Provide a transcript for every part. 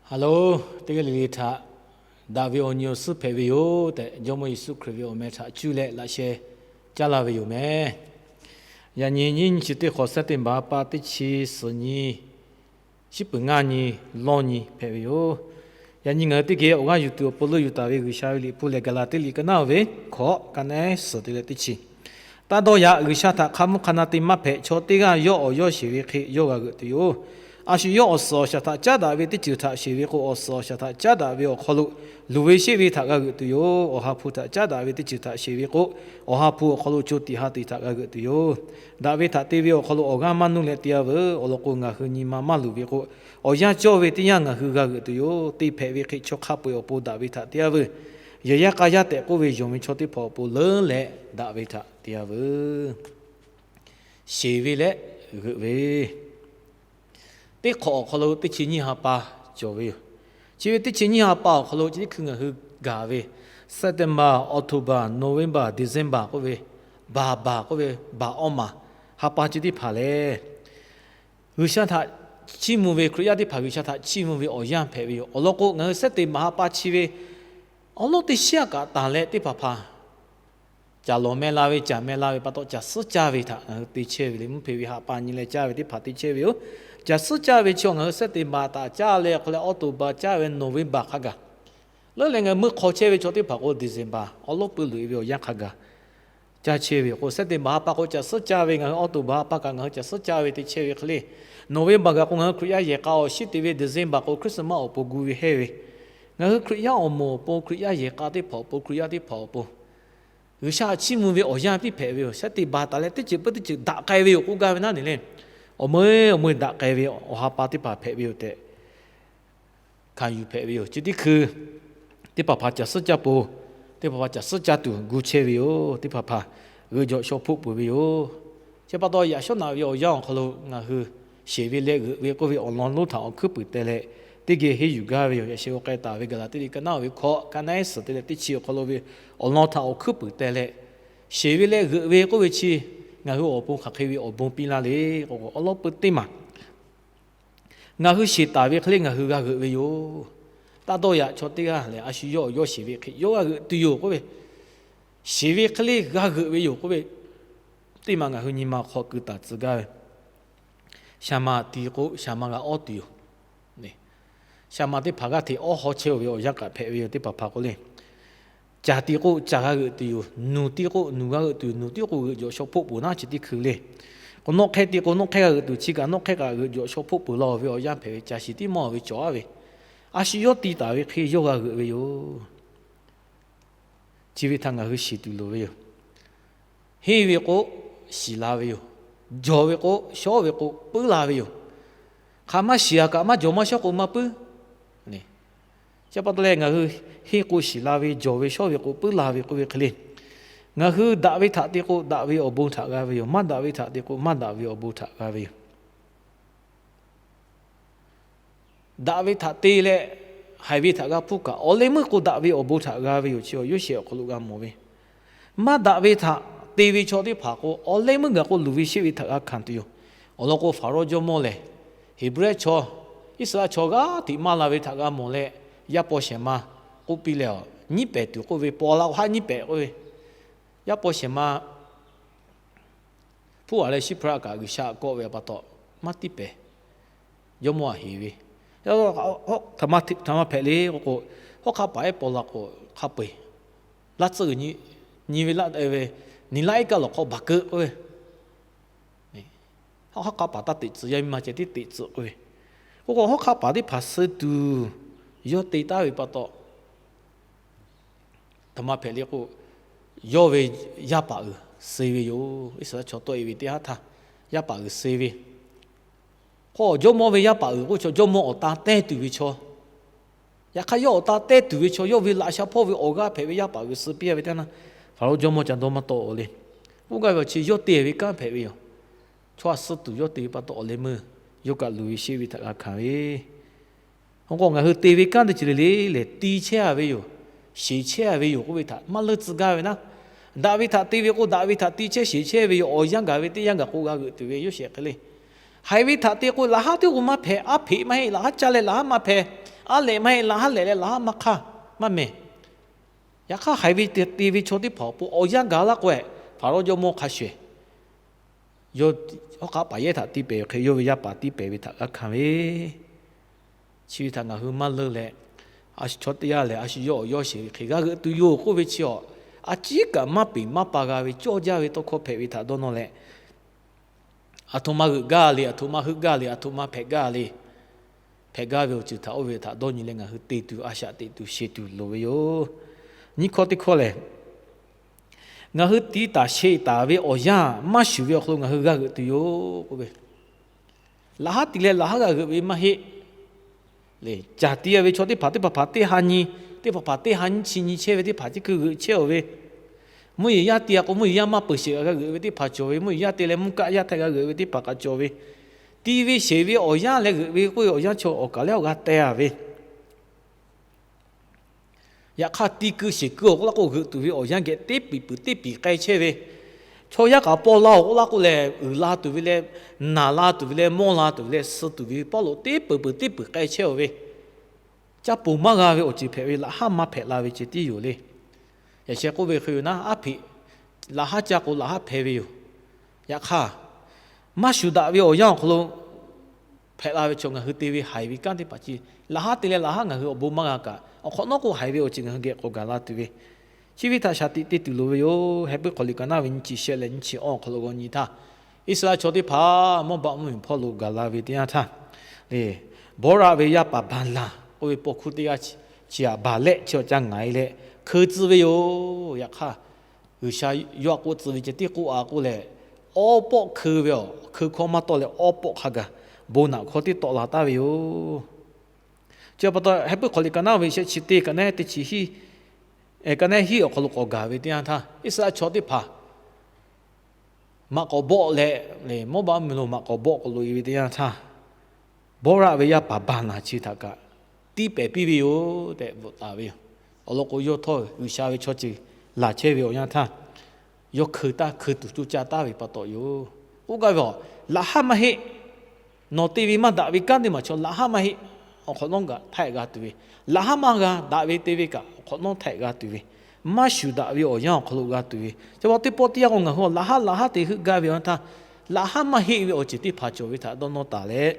Haˍ loˬ, teˇ g'aˇ le le htaꞈ daꞈ ve awˬ nyi awˬ suhˉ hpehꞈ ve yoˬ tehꞈ, Jawˇmawˇ Yeˍsuˆ Hkriꞈ ve awˬ meh htaꞈ cuˇ leh laꞈ sheh caˉ laˇ ve yoˬ meh. Yaꞈ nyi nyiˇ nyi chi teˇ hk'awꞈ September ha pa teˇ chi suhˍ nyi, shiˉ peuˬ ngaˇ nyi, lawˇ nyi hpehꞈ ve yoˬ. Yaꞈ nyi ngaˬ hui teˇ geh awˬ g'aˇ yuˬ tuˬ awˬ pon leuˆ yuˬ taˍ ve G'uiˬsha ve liꞈ hpu lehˬ, Gaˍlaˍtiˆ liꞈ ka naˉ ve hkawꞈ, ka naˉ suhˍ te leh teˇ chi. Taˇ dawˇ yaꞈ. G'uiˬsha htaꞈ hk'a mvuhˇ hk'a na te maˇ hpehꞈ chaw teˇ g'aˇ yawˇ awˬ yawˇ sheˍ ve hk'e yawˇ g'a g'euꞈ tuˬ yoˬ. A shu yawˇ awˬ suhˍ awˬ shaˍ htaꞈ caˉ daꞈ ve teˇ ceuˬ htaꞈ sheˍ ve k'o, awˬ suhˍ awˬ shaˍ htaꞈ caˉ daꞈ ve awˬ hk'aw lo luˬ ve sheˆ ve htaꞈ g'a g'euꞈ tuˬ yoˬ. Awˬ ha hpu htaꞈ caˉ daꞈ ve teˇ ceuˬ htaꞈ sheˍ ve k'o, awˬ ha hpu awˬ hk'aw lo co tiꞈ ha tiꞈ htaꞈ g'a g'euꞈ tuˬ yoˬ. Daꞈ ve htaꞈ te ve awˬ hk'aw lo awˬ g'aˇ maˇ nuˇ leh te-a veuˬ. Awˬ lawn k'o, ngaˬ hui nyi ma maˇ luˬ ve k'o, awˬ yanˇ cawˇ ve teˇ yanˇ ngaˬ hui g'a g'euꞈ tuˬ yoˬ. Te hpehꞈ ve hk'e chaw hk'a peu-eˬ awˬ pon daꞈ ve htaꞈ te-a veuˬ. Yehˬ yaˇ k'a yaˇ tehꞈ k'oˆ ve yonˍ ve chaw teˇ hpaˍ awˬ pon leuˉ leh daꞈ ve htaꞈ te-a veuˬ. Sheˍ ve leh g'euꞈ ve. Teˇ hk'awꞈ awˬ hk'aw lo teˇ chi nyiˇ ha pa cawˬ ve yoˬ. Chi ve teˇ chi nyiˇ ha pa awˬ hk'aw lo chi teˇ hkui ngaˬ hui gaˬ ve September, October, November, December k'oˆ ve, baˬ baˬ k'oˆ ve, baˬ awˇ maˬ ha pa chi teˇ hpaˍ lehˬ, G'uiˬsha htaꞈ chiˇ mvuh ve, Hkriꞈ yaˇ teˇ hpaˍ G'uiˬsha htaꞈ chiˇ mvuh ve awˬ yanˇ hpehꞈ ve yoˬ. Awˬ lawn k'o, ngaˬ hui September ha pa chi ve awˬ lawˉ teˇ shiˉ a kaꞈ tanˬ leh teˇ hpaˍ hpaˍ caˬ lawˬ meh la ve, caˬ meh la ve pa taw, caˬ suhˉ caˇ ve htaꞈ ngaˬ hui te chehˇ ve le. Mvuhˇ hpeꞈ ve ha pa nyi leh caˇ ve teˇ hpaˍ te chehˇ ve yoˬ. Caˬ suhˉ caˇ ve chi ngaˬ hui September taꞈ caˇ leh, hk'aw leh October caˇ ve, November hk'a gaˬ leuˉ leh, ngaˬ hui meuˇ hk'aw chehˇ ve chaw teˇ hpaˍ k'o, December awˬ lawˉ pui loꞈ-e ve awˬ yanˇ hk'a gaˬ caˇ chehˇ ve yoˬ. K'o, September ha pa k'o caˬ suhˉ caˇ ve, ngaˬ hui October ha pa kaꞈ ngaˬ hui caˬ suhˉ caˇ ve te chehˇ ve hk'e le. November gaˬ k'o, ngaˬ hui Hkriꞈ yaˇ yehˬ k'a awˬ shiˉ te ve, December k'o Christmas awˬ pon gu ve hehˇ ve, ngaˬ hui Hkriꞈ yaˇ awˬ moˍ awˬ pon, Hkriꞈ yaˇ yehˬ k'a teˇ hpaˍ awˬ pon, Hkriꞈ yaˇ teˇ hpaˍ awˬ pon G'uiˬsha chiˇ mvuh ve awˬ yanˇ tiˉ hpehꞈ ve yoˬ. September taˍ leh teˇ ceuˬ peuˬ teˇ ceuˬ daꞈ k'ai ve yoˬ k'oˆ gaˇ ve naˉ ne le. Awˬ meuˇ awˬ meuˇ daꞈ k'ai ve awˬ ha pa teˇ hpaˍ hpehꞈ ve yoˬ tehꞈ hkanˍ yuˬ hpehꞈ ve yoˬ. Chi teˇ hkui teˇ hpaˍ hpaˍ caˬ suhˉ caˇ po, teˇ hpaˍ hpaˍ caˬ suhˉ caˇ tuˬ gu chehˇ ve yoˬ. Teˇ hpaˍ hpaˍ g'euꞈ jawꞈ shaw hpoˆ peuˬ ve yoˬ. Chi pa taw, yaꞈ shawˉ naꞈ ve awˬ yanˇ awˬ hk'aw lo ngaˬ hui sheˍ ve leh g'euꞈ ve k'oˆ ve awˬ lawn lonˉ htaꞈ awˬ hkuiˉ puiˍ teh leh, teˇ geh henˇ yuˬ gaˇ ve yoˬ. Yaꞈ sheh g'a k'ai taˍ ve Gaˍlaˍtiˆ liꞈ ka naˉ ve hkawꞈ, ka naˉ suhˍ te leh teˇ chi awˬ hk'aw lo ve awˬ lawn htaꞈ awˬ hkuiˉ puiˍ teh leh, sheˍ ve leh g'euꞈ ve k'oˆ ve chi ngaˬ hui awˬ pon hk'aˬ hk'e ve awˬ bon piˇ laˇ le k'o, awˬ lawn pui teˇ maˬ ngaˬ hui sheˍ taˍ ve hk'e le ngaˬ hui g'a g'euꞈ ve yoˬ. Taˇ dawˇ yaꞈ. Chaw teˇ g'aˇ lehˬ, a shu yawˇ awˬ yawˇ sheˍ ve hk'e yawˇ g'a g'euꞈ tuˬ yoˬ k'oˆ ve, sheˍ ve hk'e le g'a g'euꞈ ve yoˬ k'oˆ ve, teˇ maˬ ngaˬ hui nyi ma hk'aw keu taˍ tcuh gaˇ ve, shaˍ ma tiˍ k'o shaˍ ma g'a awˉ tuˬ yoˬ. Shaˍ ma teˇ hpaˍ g'aˇ hteꞈ awˉ haw chehˇ-oˬ ve awˬ yanˇ kaꞈ hpehꞈ ve yoˬ. Teˇ hpaˍ hpaˍ k'o le, caˬ tiˍ k'o caˬ g'a g'euꞈ tuˬ yoˬ. Nuˬ tiˍ k'o nuˬ g'a g'euꞈ tuˬ yoˬ. Nuˬ tiˍ k'o g'euꞈ jawꞈ shaw hpoˆ peuˬ naˉ chi teˇ hkui le. K'o, nawˉ hk'ehˇ tiˍ k'o nawˉ hk'ehˇ g'a g'euꞈ tuˬ, chi kaꞈ nawˉ hk'ehˇ kaꞈ g'euꞈ jawꞈ shaw hpoˆ peuˬ laˇ ve awˬ yanˇ hpehꞈ ve, caˬ shiˍ tiˉ mawˇ ve cawˬ-a ve, a shu yawˇ ti taˍ ve hk'e yawˇ g'a g'euꞈ ve yoˬ. Chi ve htaꞈ ngaˬ hui shiˍ tuˬ loˍ ve yoˬ. Henˇ ve k'o, shiˍ la ve yoˬ. Jawˬ ve k'o, shawˉ ve k'o, puiˉ la ve yoˬ. Hk'aˬ maˇ shiˍ-a kaꞈ maˇ jawˬ maˇ shawˉ k'o maˇ puiˉ. Chi pa taw leh ngaˬ hui henˇ k'o shiˍ la ve, jawˬ ve shawˉ ve k'o puiˉ la ve k'oˆ ve hk'e le, ngaˬ hui daꞈ ve htaꞈ te k'o daꞈ ve awˬ bon htaꞈ g'a ve yoˬ. Maˇ daꞈ ve htaꞈ te k'o maˇ daꞈ ve awˬ bon htaꞈ g'a ve yoˬ. Daꞈ ve htaꞈ te leh haiˬ ve htaꞈ g'a hpuˇ kaꞈ, awˬ leh meuˇ k'o daꞈ ve awˬ bon htaꞈ g'a ve yoˬ. Chi awˬ Yoˇsehꞈ awˬ hk'aw lo g'a mawˬ ve, maˇ daꞈ ve htaꞈ te ve chaw teˇ hpaˍ k'o, awˬ leh meuˇ gaˬ k'o luˬ ve sheˆ ve htaꞈ g'a hkanˍ tuˬ yoˬ. Awˬ lawn k'o, Hpaˍrawˇ jawˇmawˇ lehˬ, Heˍbrehˇ chaw, Iˉsaˍreˍlaˆ chaw g'aˇ hteꞈ maˇ la ve htaꞈ g'a mawˬ leh, yaˇ paw shehˍ ma k'oˆ piˇ leh, nyiˉ pehˍ tuˬ k'oˆ ve, paw la awˬ haˉ nyiˉ pehˍ k'oˆ ve, yaˇ paw shehˍ ma hpuˉ-a leh Shiˉhpaˍraˆ kaꞈ G'uiˬsha kawˆ ve pa taw, maˇ tiˉ pehˍ. Jawˇmawˇ aꞈ heˍ ve, htaꞈ ma hpehꞈ le k'o k'o, hawˉ hk'aˇ paˍ ehˉ paw la k'o, hk'a peu-eˬ laˇ tcuhˇ g'uiˬ nyi ve, nyi laˇ ve, niˬ laˇ iˉ kaˆ lawˬ hk'aw baˬ keu k'oˆ ve, hawˉ hk'aˇ paˍ taˇ teꞈ tcuh, yaˇ miˇ ma ceh tiˉ teꞈ tcuh k'oˆ ve, k'o k'o hawˉ hk'aˇ paˍ teˇ hpaˍ suh tuˬ yawˇ te taˍ ve pa taw, htaꞈ ma hpehꞈ le k'o, yawˇ ve yaˇ paˍ uiˍ suh ve yoˬ. Iˉsaˍreˍlaˆ chaw tawˆ-e ve teˇ haˉ htaˇ, yaˇ paˍ uiˍ suh ve k'o, jawˇmawˇ ve yaˇ paˍ uiˍ k'oˆ ve chaw, jawˇmawˇ awˬ tan tehˇ tuˬ ve chaw, yaꞈ hk'aˇ yawˇ awˬ tan tehˇ tuˬ ve chaw, yawˇ ve laꞈ sha hpawˇ ve awˬ g'aˇ hpehꞈ ve yaˇ paˍ uiˍ suh piˇ-a ve teˇ haˉ na, Hpaˍrawˇ jawˇmawˇ ca dawˇ maˇ tawˆ-o le. K'oˆ gaˇ ve awˬ chi yawˇ te ve kanˉ hpehꞈ ve yoˬ. Chaw aꞈ suh tuˬ yawˇ te ve pa taw, awˬ leh meuˇ yawˇ kaꞈ luˬ ve sheˆ ve htaꞈ g'a hkanˍ ve, k'o k'o ngaˬ hui te ve kanˉ teˇ ceuˬ le le lehˬ, ti chehˇ-a ve yoˬ, sheˍ chehˇ-a ve yoˬ k'oˆ ve htaꞈ maˇ leuˇ tcuh gaˇ ve naˉ. Daꞈ ve htaꞈ te ve k'o, daꞈ ve htaꞈ ti chehˇ sheˍ chehˇ ve yoˬ. Awˬ yanˇ gaˬ ve teˇ yanˇ gaˬ k'o g'a g'euꞈ tuˬ ve Yoˇsehꞈ hk'e le. Haiˬ ve htaꞈ te k'o, laꞈ haˉ tiˉ k'o maˇ hpehꞈ, aˉ hpeꞈ maˇ heˆ, laꞈ haˉ caˇ leh laꞈ haˉ maˇ hpehꞈ. Aˉ lehꞈ maˇ heˆ, laꞈ haˉ lehꞈ leh laꞈ haˉ maˇ hk'aˇ maˇ mehˬ. Yaꞈ hk'aˇ, haiˬ ve te ve chaw teˇ hpaˍ awˬ pon awˬ yanˇ gaˬ laˇ k'o, Hpaˍrawˇ jawˇmawˇ hk'a shuˍ shuˍ, yawˇ hk'aˇ paˍ yehˇ htaꞈ tiˇ pehˍ ve hk'e, yawˇ ve yaˇ paˍ tiˇ pehˍ ve htaꞈ g'a hkanˍ ve, chi ve htaꞈ ngaˬ hui maˇ leunˇ leh, a shu chaw teˇ g'aˇ lehˬ, a shu yawˇ awˬ yawˇ sheˍ ve hk'e g'a g'euꞈ tuˬ yoˬ k'oˆ ve chi awˬ, a ciˉ kaꞈ maˇ peˍ maˇ pa g'a ve cawˇ jaˇ ve tawˇ hkawˇ hpehꞈ ve htaꞈ dawˇ nawˇ leh, aˬ htoꞈ ma g'euꞈ gaˇ le, aˬ htoꞈ ma heuˆ gaˇ le, aˬ htoꞈ ma hpehꞈ gaˇ le, hpehꞈ gaˇ ve awˬ ceuˬ htaꞈ oˇ ve htaꞈ dawˇ nyi leh ngaˬ hui te tuˬ, a shaꞈ teꞈ tuˬ sheˍ tuˬ loˍ ve yoˬ. Nyiˇ hkawˇ teˇ hkawˇ lehˬ, ngaˬ hui tiˍ taˍ sheˍ taˍ ve awˬ yanˇ maˇ shuˍ ve awˬ hk'aw lo ngaˬ hui g'a g'euꞈ tuˬ yoˬ k'oˆ ve, laꞈ haˉ te leh laꞈ haˉ g'a g'euꞈ ve maˇ heˆ. Lehˬ, caˬ te ve chaw teˇ hpaˍ teˇ hpaˍ hpaˍ teˇ ha nyi, teˇ hpaˍ hpaˍ teˇ ha nyi chi nyi chehˇ ve teˇ hpaˍ teˇ hkui g'euꞈ chehˇ-oˬ ve, mvuhˇ yeˬ yaˇ te-a k'o, mvuhˇ yeˬ yaˇ maˇ peuˬ sheˍ kaꞈ g'a g'euꞈ ve teˇ hpaˍ cawˬ ve, mvuhˇ yeˬ yaˇ te leh mvuhˇ kaˆ yaˇ htaꞈ g'a g'euꞈ ve teˇ hpaˍ kaꞈ cawˬ ve, tiˍ ve sheˍ ve awˬ yanˇ leh g'euꞈ ve k'oˆ ve awˬ yanˇ chaw awˬ kaˬ lehˬ awˬ g'a teh-a ve. Yaꞈ hk'aˇ, tiˇ keu sheˍ keu awˬ k'oˆ laˇ k'o, g'euꞈ tuˬ ve awˬ yanˇ geh teˇ piˍ peuˬ teˇ piˍ k'ai chehˇ ve, chaw yaˇ kaꞈ paw la-oˬ k'oˆ laˇ k'o lehˬ, uiˍ la tuˬ ve leh, naˬ la tuˬ ve leh, mawˇ la tuˬ ve leh, suh tuˬ ve paˉ lo teˇ peuˬ peuˬ teˇ piˍ k'ai chehˇ-oˬ ve, caˇ ponˬ maˇ g'a ve awˬ ceuˬ hpehꞈ ve, laꞈ haˉ maˇ hpehꞈ la ve ceh tiˉ yoˬ le. Yaꞈ sheh k'oˆ ve hk'e yoˬ naˉ, aˉ hpeꞈ laꞈ haˉ caˇ k'o laꞈ haˉ hpehꞈ ve yoˬ. Yaꞈ hk'aˇ, maˇ shuˍ daꞈ ve awˬ yanˇ awˬ hk'aw lo hpehꞈ la ve chaw ngaˬ hui te ve haiˬ ve kanˉ teˇ hpaˍ chi, laꞈ haˉ te leh laꞈ haˉ ngaˬ hui awˬ bon maˇ g'a kaꞈ, awˬ hk'awꞈ nawˉ k'o haiˬ ve awˬ ceuˬ ngaˬ hui geh k'awꞈ gaˬ la tuˬ ve, chi ve htaꞈ shaˍ tiꞈ te tuˬ loˍ ve yoˬ. Heh puiˉ hk'aw liꞈ ka naˉ ve nyiˇ chi shehˆ leh nyiˇ chi awˇ awˬ hk'aw lo g'aw nyi htaˇ, Iˉsaˍreˍlaˆ chaw teˇ hpaˍ Mawˇbaˆ mvuhˇmiˬ hpawˇ lo gaˬ la ve teˇ yanˇ htaˇ, Bawˇraˆ ve yaˇ paˍ Baˍnaˍ k'oˆ ve paw hkuˇ teˇ g'aˇ chi htaꞈ baˬ lehˆ chi awˬ ca ngaˬ-e leh hkeu tcuh ve yoˬ. Yaꞈ hk'aˇ, G'uiˬsha yawˇ htaꞈ k'oˆ tcuh ve ceh tiˉ k'oˆ-a k'oˆ leh, awˉ pawˆ hkeu ve awˬ hkeu hkawˇ maˇ tawˆ leh awˉ pawˆ hk'a gaˬ bon naꞈ hkawˇ tiˉ tawˆ la taˍ ve yoˬ. Chi pa taw, Heh puiˉ hk'aw liꞈ ka naˉ ve shehˆ chi teˇ ka naˉ teˇ chi hiˉ, ka naˉ hiˉ awˬ hk'aw lo k'awꞈ gaˬ ve teˇ yanˇ htaˇ, Iˉsaˍreˍlaˆ chaw teˇ hpaˍ maꞈ k'awꞈ bawˆ leh, Mawˇbaˆ mvuhˇmiˬ lo maꞈ k'awꞈ bawˆ k'awꞈ loꞈ-e ve teˇ yanˇ htaˇ, Bawˇraˆ ve yaˇ paˍ Baˍnaˍ chi htaꞈ kaꞈ tiˇ pehˍ piˇ ve yoˬ tehꞈ bvuhꞈ taˍ ve yoˬ. Awˬ lawn k'o, yawˇ htawˇ G'uiˬsha ve chaw ceuˬ laˬ chehˇ ve awˬ yanˇ htaˇ, yawˇ hkeu taˍ, hkeu tuˬ coˇ caˇ taˍ ve pa taw yoˬ. K'oˆ gaˇ ve, laꞈ haˉ maˇ heˆ. Nawˬ te ve maˇ daꞈ ve kanˉ teˇ maˬ chaw laꞈ haˉ maˇ heˆ. Awˬ hk'awꞈ nawˉ kaꞈ htaiˆ g'a tuˬ ve, laꞈ haˉ maˇ g'a daꞈ ve te ve kaꞈ awˬ hk'awꞈ nawˉ htaiˆ g'a tuˬ ve, maˇ shuˍ daꞈ ve awˬ yanˇ awˬ hk'aw lo g'a tuˬ ve, chi pa taw teˇ pawˆ teˇ yanˇ k'o ngaˬ hui laꞈ haˉ laꞈ haˉ te heuˆ gaˇ ve awˬ yanˇ htaˇ, laꞈ haˉ maˇ heˆ ve awˬ ceuˬ teˇ hpaˍ cawˬ ve htaꞈ dawˇ nawˇ taˍ leh,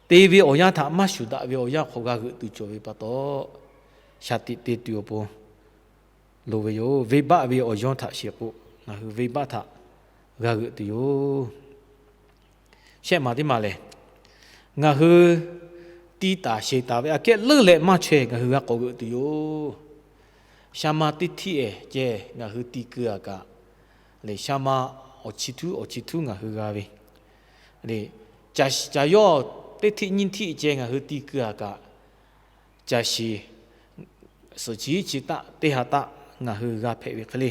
te ve awˬ yanˇ htaꞈ maˇ shuˍ daꞈ ve awˬ yanˇ awˬ hk'aw g'a g'euꞈ tuˬ cawˬ ve pa taw, shaˍ tiꞈ te tuˬ awˬ pon loˍ ve yoˬ. Venˇbaˆ ve awˬ yawˇ htaꞈ sheˍ k'o, ngaˬ hui venˇbaˆ htaꞈ g'a g'euꞈ tuˬ yoˬ. Shehˆ maˬ teˇ maˬ lehˬ, ngaˬ hui tiˇ taˍ sheˍ taˍ ve aꞈ kehˉ leuˉ leh maˇ chaweh ngaˬ hui g'a k'awꞈ g'euꞈ tuˬ yoˬ. Sha ma teˇ htiˆ-ehˍ ceh ngaˬ hui ti keu-a kaꞈ, lehˬ sha ma awˬ chi htuˉ awˬ chi htuˉ ngaˬ hui g'a ve, lehˬ caˬ yawˇ teˇ htiˆ nyiˇ htiˆ ceh ngaˬ hui ti keu-a kaꞈ, caˬ shiˍ suhˍ chi hiˉ chi taˆ teˇ ha taˆ ngaˬ hui g'a hpehꞈ ve hk'e le.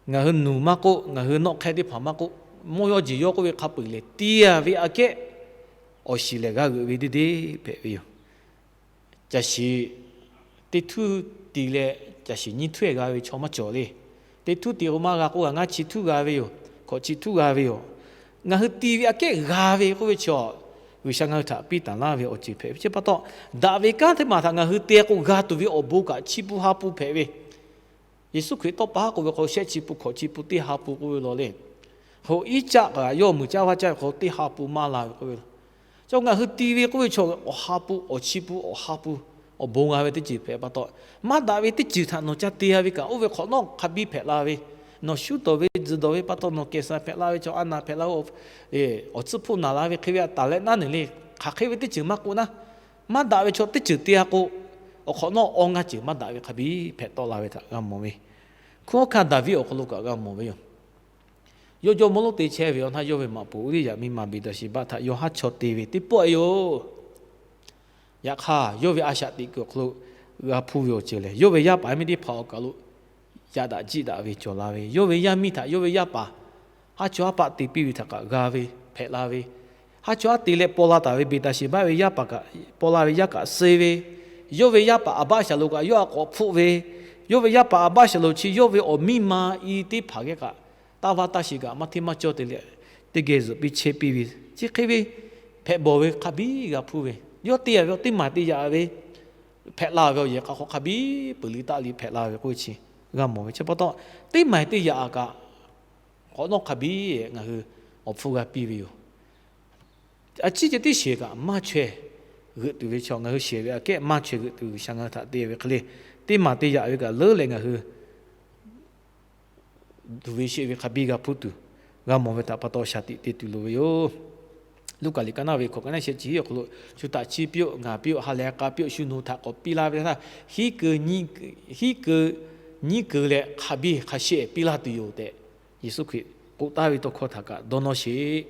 Ngaˬ hui nuˬ maˇ k'oˆ, ngaˬ hui nawˆ hk'ehˇ teˇ hpaˍ maˇ k'oˆ, mawˇ yawˇ jeˬ yawˇ k'oˆ ve hk'a peu-eˬ lehˬ, ti-a ve aꞈ kehˉ awˬ shiˍ lehˬ g'a g'euꞈ ve deˇ deˇ hpehꞈ ve yoˬ. Caˬ shiˍ teˇ htuˉ ti leh caˬ shiˍ nyiˇ htuˉ-ehˍ g'a ve chaw maˇ cawˬ le. Teˇ htuˉ ti k'o maˇ g'a k'oˆ, g'a ngaˇ chi htuˉ g'a ve yoˬ, hkawꞈ chi htuˉ g'a ve yoˬ. Ngaˬ hui ti ve aꞈ kehˉ g'a ve k'oˆ ve chi, G'uiˬsha ngaˬ hui htaꞈ piˇ taˍ laˇ ve awˬ ceuˬ hpehꞈ ve chi pa taw, daꞈ ve kanˉ teˇ maˬ htaꞈ ngaˬ hui te k'o g'a tuˬ ve awˬ bon kaꞈ chi pu ha pu hpehꞈ ve, Yeˍsuˆ Hkriꞈ tawˇ pa haˉ k'oˆ ve k'o, shehˆ chi pu hkawꞈ chi pu teˇ ha pu k'oˆ ve law le. Hoꞈ iˉ caˆ kaꞈ yawˇ muiˬ caˇ vaˇ caˇ ve hk'aw teˇ ha pu maˇ la ve k'oˆ ve law. Chi ngaˬ hui ti ve k'oˆ ve chaw awˬ ha pu, awˬ chi pu awˬ ha pu, awˬ bon g'a ve teˇ ceuˬ hpehꞈ pa taw, maˇ daꞈ ve teˇ ceuˬ htaꞈ nawˬ ca te-a ve kaꞈ, oˇ ve hk'awꞈ nawˉ hk'a biˇ hpehꞈ la ve, nawˬ shuˉ dawˬ ve tzuhˬ dawˬ ve pa taw, nawˬ kehˬ saˍ hpehꞈ la ve chaw, a naˍ hpehꞈ la ve, awˬ tcuhˉ hpuˇ naˬ la ve hk'e ve a taˍ leh naˉ neˬ le. Hk'aˬ hk'e ve teˇ ceuˬ maˇ k'oˆ naˉ, maˇ daꞈ ve chaw teˇ ceuˬ te-a k'o, awˬ hk'awꞈ nawˉ awˬ ngaˇ ceuˬ maˇ daꞈ ve hk'a biˇ hpehꞈ tawˆ la ve htaꞈ g'a mawˬ ve, hkunˉ hawˉ hkanˇ Daˍviˆ awˬ hk'aw lo kaꞈ g'a mawˬ ve yoˬ. Yawˇ jawˇmawˇ lonˉ te chehˇ ve awˬ htaˇ, yawˇ ve maꞈ poˍ Uˉriˇyaꞈ miˇ ma Beˍtaˍsheˍbaˆ htaꞈ yawˇ haˉ chaw te ve teˇ pawˆ-e yoˬ. Yaꞈ hk'aˇ, yawˇ ve a shaꞈ teꞈ kuiˬ awˬ hk'aw lo g'a hpuˇ ve awˬ ceuˬ lehˬ, yawˇ ve yaˇ paˍ miˇ teˇ hpaˍ awˬ kaˬ lo yaꞈ daꞈ jiˆ daꞈ ve cawˬ la ve, yawˇ ve yaˇ miˇ htaꞈ yawˇ ve yaˇ paˍ haˉ chawˇ haˉ paˆ te piˇ ve htaꞈ kaꞈ g'a ve hpehꞈ la ve, haˉ chawˇ haˉ te leh paw la taˍ ve Beˍtaˍsheˍbaˆ ve yaˇ paˍ kaꞈ paw la ve yaˇ kaꞈ suh ve, yawˇ ve yaˇ paˍ Aˍbaˆshaˍlonˍ kaꞈ yawˇ htaꞈ k'awꞈ hpfuhˆ ve, yawˇ ve yaˇ paˍ Aˍbaˆshaˍlonˍ chi yawˇ ve awˬ miˇ ma i teˇ hpaˍ geh kaꞈ taˇ vaˇ taˇ shiˍ kaꞈ maˇ hteˇ maˇ cawˇ te leh, teˇ geh zuhꞈ piˇ chehˇ piˇ ve, chi hk'e ve hpehꞈ bawˬ ve hk'a biˇ g'a hpuˇ ve, yawˇ te-a ve awˬ teˇ maˬ te yaꞈ ve hpehꞈ la ve awˬ yehˬ hk'a hk'aw hk'a biˇ peuˬ liˇ taˆ liˇ hpehꞈ la ve k'oˆ ve chi g'a mawˬ ve. Chi pa taw, teˇ maˬ teˇ yaꞈ kaꞈ k'awꞈ nawˉ hk'a biˇ ngaˬ hui awˬ hpfuhˇ g'a piˇ ve yoˬ. A ciˉ ceh tiˉ sheˍ kaꞈ maˇ chaweh g'euꞈ tuˬ ve chaw, ngaˬ hui sheˍ ve aꞈ kehˉ maˇ chaweh g'euꞈ tuˬ G'uiˬsha ngaˬ hui htaꞈ te ve hk'e le, teˇ maˬ teˇ yaꞈ ve kaꞈ leuˉ leh ngaˬ hui tuˬ ve sheˍ ve hk'a biˇ g'a hpuˇ tuˬ, g'a mawˬ ve htaꞈ pa taw shaˍ tiꞈ te tuˬ loˍ ve yoˬ. Luˉkaꞈ liꞈ kaˉ naˇ ve hkawꞈ kaˉ naˇ sheh chi hiˉ awˬ hk'aw lo, shu htaꞈ chiˇ piˇ-oˆ, ngaˬ piˇ-oˆ, ha lehˬ k'a piˇ-oˆ, shu nawˬ hui htaꞈ k'awꞈ piˇ laˇ ve htaˇ, hiˉ keu nyiˇ keu leh hk'a biˇ hk'a shehˆ piˇ laˇ tuˬ yoˬ tehꞈ, Yeˍsuˆ Hkriꞈ k'oˆ taˍ ve tawˇ hkawˇ htaꞈ kaꞈ dawˇ nawˇ sheˍ.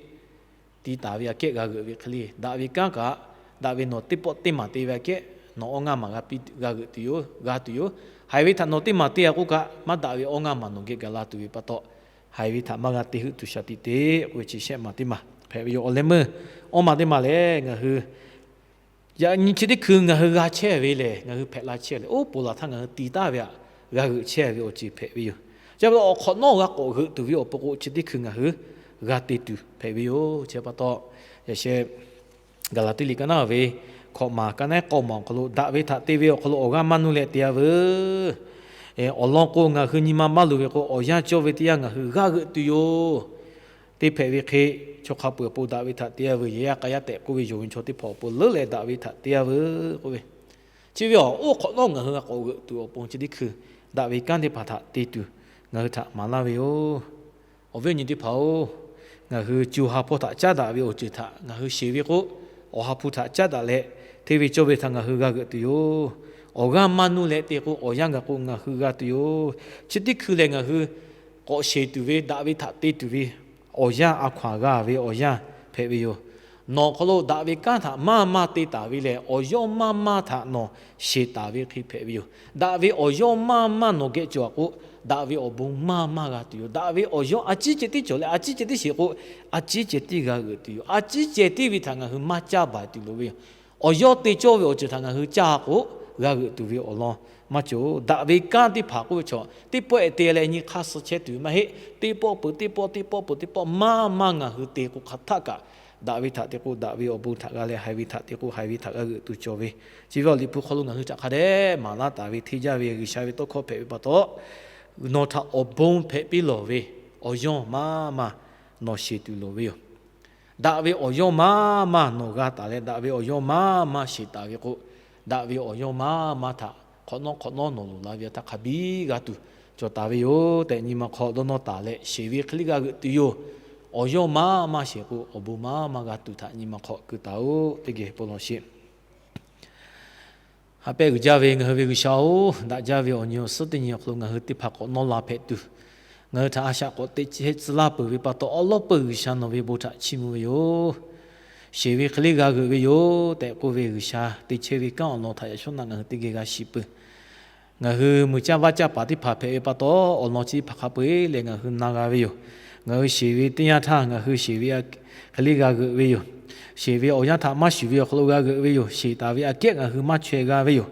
Te taˍ ve aꞈ kehˉ g'a g'euꞈ ve hk'e le, daꞈ ve kanˉ kaꞈ, daꞈ ve nawˬ teˇ pawˆ teˇ maˬ te ve aꞈ kehˉ nawˬ awˇ ngaˇ maˬ g'a piˇ g'a g'euꞈ tuˬ yoˬ, g'a tuˬ yoˬ. Haiˬ ve htaꞈ nawˬ teˇ maˬ te-a k'oˆ kaꞈ, maˇ daꞈ ve awˇ ngaˇ maˬ nawˬ geh gaˬ la tuˬ ve pa taw, haiˬ ve htaꞈ maˇ g'a te heuˆ tuˬ shaˍ tiꞈ te k'oˆ ve chi shehˆ maˬ teˇ maˬ hpehꞈ ve yoˬ. Awˬ leh meuˇ awˇ maˬ teˇ maˬ lehˬ, ngaˬ hui yaꞈ nyi chi teˇ hkui ngaˬ hui g'a chehˇ ve lehˬ, ngaˬ hui hpehꞈ la chehˇ leh oˉ poˍ laˬ htaˇ ngaˬ hui ti taˍ ve aꞈ g'a g'euꞈ chehˇ ve awˬ ceuˬ hpehꞈ ve yoˬ. Chi pa taw awˬ hk'awꞈ nawˉ g'a k'awꞈ g'euꞈ tuˬ ve awˬ pon k'o, chi teˇ hkui ngaˬ hui g'a te tuˬ hpehꞈ ve yoˬ. Chi pa taw, yaꞈ sheh Gaˍlaˍtiˆ liꞈ kaˉ naˇ ve hkawꞈ maˬ kaˉ naˉ k'awˇ maˬ awˬ hk'aw lo, daꞈ ve htaꞈ te ve awˬ hk'aw lo awˬ g'aˇ maˇ nuˇ leh te-a veuˬ. Awˬ lawn k'o, ngaˬ hui nyi ma maˇ luˬ ve k'o, awˬ yanˇ cawˇ ve teˇ yanˇ ngaˬ hui g'a g'euꞈ tuˬ yoˬ. Te hpehꞈ ve hk'e, chaw hk'a peu-eˬ awˬ pon daꞈ ve htaꞈ te-a veuˬ. Yehˬ yaˇ k'a yaˇ tehꞈ k'oˆ ve yonˍ ve chaw teˇ hpaˍ awˬ pon leuˉ leh daꞈ ve htaꞈ te-a veuˬ k'oˆ ve, chi ve awˬ oˉ hk'awꞈ nawˉ ngaˬ hui g'a k'awꞈ g'euꞈ tuˬ awˬ pon chi teˇ hkui, daꞈ ve kanˉ teˇ hpaˍ htaꞈ te tuˬ ngaˬ hui htaꞈ maˍ laˇ ve yoˬ. Awˬ viˉ awˬ nyi teˇ hpaˍ-oˬ, ngaˬ hui co ha hpawˇ htaꞈ caˉ daꞈ ve awˬ ceuˬ htaꞈ ngaˬ hui sheˍ ve k'o, Awˬ ha hpu htaꞈ caˉ daꞈ leh, hteˇ ve cawˇ ve htaꞈ ngaˬ hui g'a g'euꞈ tuˬ yoˬ. Awˬ g'aˇ maˇ nuˇ leh te k'o, awˬ yanˇ gaˬ k'o ngaˬ hui g'a tuˬ yoˬ. Chi teˇ hkui lehˬ, ngaˬ hui k'awꞈ sheˍ tuˬ ve, daꞈ ve htaꞈ te tuˬ ve awˬ yanˇ, a hkaw-anˬ g'a ve awˬ yanˇ hpehꞈ ve yoˬ. Nawˬ hk'aw lo daꞈ ve kanˉ htaꞈ maˇ maˇ te taˍ ve lehˬ, awˬ yawˇ maˇ maˇ htaꞈ nawˬ sheˍ taˍ ve hk'e hpehꞈ ve yoˬ. Daꞈ ve awˬ yawˇ maˇ maˇ nawˬ geh cawˬ-a k'o, daꞈ ve awˬ bon maˇ maˇ g'a tuˬ yoˬ. Daꞈ ve awˬ yawˇ a ciˉ ceh tiˉ cawˬ leh a ciˉ ceh tiˉ sheˍ k'o, a ciˉ ceh tiˉ g'a g'euꞈ tuˬ yoˬ. A ciˉ ceh tiˉ ve htaꞈ ngaˬ hui maˇ caˇ baˬ tuˬ loˍ ve yoˬ. Awˬ yawˇ te cawˇ ve awˬ ceuˬ htaꞈ ngaˬ hui caˇ k'o, g'a g'euꞈ tuˬ ve awˬ lawn maˇ cawˬ. Daꞈ ve kanˉ teˇ hpaˍ k'oˆ ve chaw, teˇ pawˆ-e te leh nyi hk'aˇ suh chehˇ tuˬ ve maˇ heˆ. Teˇ pawˆ peuˬ teˇ pawˆ, teˇ pawˆ peuˬ teˇ pawˆ, maˇ maˇ ngaˬ hui te k'o hk'aˬ htaˆ kaꞈ, daꞈ ve htaꞈ te k'o daꞈ ve awˬ bon htaꞈ g'a leh, haiˬ ve htaꞈ te k'o haiˬ ve htaꞈ g'a g'euꞈ tuˬ cawˬ ve, chi ve awˬ liꞈ hpu hk'aw lo ngaˬ hui htaꞈ hk'a dehꞈ maˍ laˇ taˍ ve hteˇ jaˇ ve G'uiˬsha ve tawˇ hkawˇ hpehꞈ ve pa taw, nawˬ htaꞈ awˬ bon hpehꞈ piˇ lawˬ ve awˬ yawˇ maˇ maˇ nawˬ sheˍ tuˬ loˍ ve yoˬ. Daꞈ ve awˬ yawˇ maˇ maˇ nawˬ g'a taˍ leh, daꞈ ve awˬ yawˇ maˇ maˇ sheˍ taˍ ve k'o, daꞈ ve awˬ yawˇ maˇ maˇ htaꞈ hk'awꞈ nawˉ hk'awꞈ nawˉ nawˬ loˍ la ve htaˇ hk'a biˇ g'a tuˬ cawˬ taˍ ve yoˬ tehꞈ, nyi ma hk'aw dawˇ nawˇ taˍ leh, sheˍ ve hk'e le g'a g'euꞈ tuˬ yoˬ. Awˬ yawˇ maˇ maˇ sheˍ k'o, awˬ bon maˇ maˇ g'a tuˬ htaꞈ nyi ma hk'aw keu taˍ-oꞈ. Teˇ geh bon lawˬ sheˍ. Ha pehˇ uiˍ jaˇ ve ngaˬ hui ve G'uiˬsha-oˬ, daꞈ jaˇ ve awˬ nyi awˬ suhˉ teˇ nyi awˬ hk'aw lo ngaˬ hui teˇ hpaˍ k'awꞈ nawˇ la hpehꞈ tuˬ, ngaˬ hui htaꞈ a shaꞈ k'awꞈ teꞈ chehˇ tcuh laˇ peuˬ ve pa taw, awˉ lawˉ peuˬ G'uiˬsha nawˬ ve bon htaꞈ chiˇ mvuh ve yoˬ. Sheˍ ve hk'e le g'a g'euꞈ ve yoˬ tehꞈ k'oˆ ve G'uiˬsha te chehˇ ve kanˉ awˬ lawn htaꞈ yaꞈ shawˉ naˆ ngaˬ hui teˇ geh g'a shiˍ peuˬ. Ngaˬ hui muiˬ caˇ vaˇ caˇ paˍ teˇ hpaˍ hpehꞈ ve pa taw, awˬ lawn chi teˇ hpaˍ hk'a peu-eˬ leh ngaˬ hui na g'a ve yoˬ. Ngaˬ hui sheˍ ve teˇ yanˇ htaˇ ngaˬ hui sheˍ ve hk'e le g'a g'euꞈ ve yoˬ. Sheˍ ve awˬ yanˇ htaꞈ maˇ shuˍ ve awˬ hk'aw lo g'a g'euꞈ ve yoˬ. Sheˍ taˍ ve aꞈ kehˉ ngaˬ hui maˇ chaweh g'a ve yoˬ.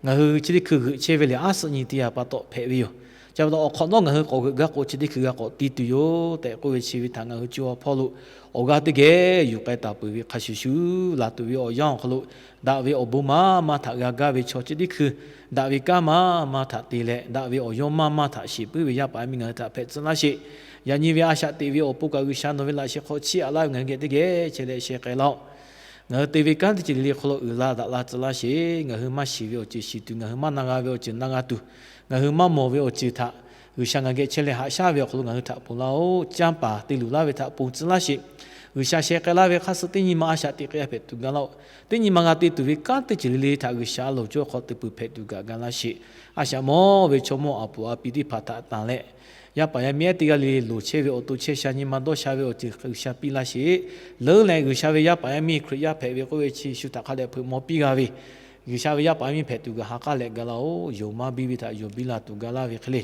Ngaˬ hui chi teˇ hkui g'euꞈ chehˇ ve lehˬ, aˉ suhˆ nyi teˇ yanˇ pa taw hpehꞈ ve yoˬ. Chi pa taw awˬ hk'awꞈ nawˉ ngaˬ hui k'awꞈ g'euꞈ gaˇ k'o, chi teˇ hkui g'a k'awꞈ ti tuˬ yoˬ tehꞈ k'oˆ ve chi ve htaꞈ ngaˬ hui co ha hpawˇ lo awˬ g'aˇ teˇ geh yuˬ k'ai taˍ peuˬ ve hk'a shuˍ shuˍ, laˬ tuˬ ve awˬ yanˇ awˬ hk'aw lo daꞈ ve awˬ bon maˇ maˇ htaꞈ g'a gaˇ ve chaw chi teˇ hkui, daꞈ ve kanˉ maˇ maˇ htaꞈ te leh, daꞈ ve awˬ yawˇ maˇ maˇ htaꞈ sheˍ puiˉ ve yaˇ paˍ yaˇ miˇ ngaˬ hui htaꞈ hpehꞈ tcuh laˇ sheˍ. Yaꞈ nyi ve a shaꞈ teꞈ ve awˬ pon kaꞈ G'uiˬsha nawˬ ve laꞈ sheh hk'aw chiˇ aꞈ laˇ ve ngaˬ hui geh teˇ geh chehˇ leh sheh k'ai laˇ-oˆ. Ngaˬ hui te ve kanˉ teˇ ceuˬ le le hk'aw lo uiˍ la daꞈ la tcuh laˇ sheˍ. Ngaˬ hui maˇ shiˍ ve awˬ ceuˬ shiˍ tuˬ, ngaˬ hui maˇ na g'a ve awˬ ceuˬ na g'a tuˬ, ngaˬ hui maˇ mawˬ ve awˬ ceuˬ htaꞈ G'uiˬsha ngaˬ geh chehˇ leh haꞈ shaˉ ve awˬ hk'aw lo ngaˬ hui htaꞈ ponˬ laˇ-oˆ. Canˇ paˍ te luˬ laˇ ve htaꞈ ponˬ tcuh laˇ sheˍ. G'uiˬsha sheh k'ai laˇ ve hk'aˇ suh teˇ nyi ma a shaꞈ teꞈ k'ai hpehꞈ tuˬ gaˇ laˇ-oˆ. Teˇ nyi ma g'a te tuˬ ve kanˉ teˇ ceuˬ le le htaꞈ G'uiˬsha a loˍ cawˇ hk'aw te peuˬ hpehꞈ tuˬ kaꞈ gaˇ laˇ sheˍ. A shaꞈ mawˇ ve chaw mawˇ aˬ puˍ aˬ pi teˇ hpaˍ htaꞈ tanˬ leh, yaˇ paˍ yaˇ miˇ ehˉ teˇ g'aˇ le le loˍ chehˇ ve awˬ to chehˇ sha nyi ma dawˇ sha ve awˬ ceuˬ G'uiˬsha piˇ laˇ sheˍ. Leuˉ leh G'uiˬsha ve yaˇ paˍ yaˇ miˇ Hkriꞈ yaˇ hpehꞈ ve k'oˆ ve chi shu htaꞈ hk'a dehꞈ hpeuꞈ maw piˇ g'a ve, G'uiˬsha ve yaˇ paˍ yaˇ miˇ hpehꞈ tuˬ gaˬ ha k'aˉ leh gaˇ laˇ-oˆ. Yonˍ maˇ biˇ ve htaꞈ yonˍ biˇ la tuˬ gaˇ laˇ ve hk'e le,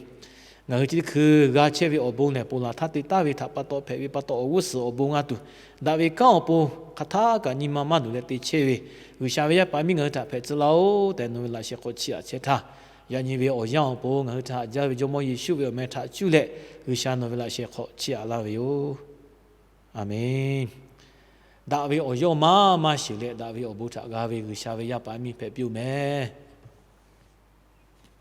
ngaˬ hui chi teˇ hkui g'a chehˇ ve awˬ bon lehˬ, ponˬ laˬ htaˇ te taˍ ve htaꞈ pa taw hpehꞈ ve pa taw, awˬ g'uˇ suhˍ awˬ bon g'a tuˬ, daꞈ ve kanˉ awˬ pon hk'aˬ htaˆ kaꞈ nyi ma maˇ luˬ leh te chehˇ ve G'uiˬsha ve yaˇ paˍ miˇ ngaˬ hui htaꞈ hpehꞈ tcuh laˇ-oˆ tehꞈ nawˬ ve laꞈ sheh hk'aw chiˇ aꞈ chehˇ htaˇ, yaꞈ nyi ve awˬ yanˇ awˬ pon ngaˬ hui htaꞈ haꞈ jaˇ ve Jawˇmawˇ Yeˍsuˆ ve awˬ meh htaꞈ cuˇ leh G'uiˬsha nawˬ ve laꞈ sheh hk'aw chiˇ aꞈ laˇ ve yoˬ. Aˬmenˍ. Daꞈ ve awˬ yawˇ maˇ maˇ sheˍ leh, daꞈ ve awˬ bon htaꞈ g'a ve G'uiˬsha ve yaˇ paˍ yaˇ miˇ hpehꞈ piˇ-oˬ meh.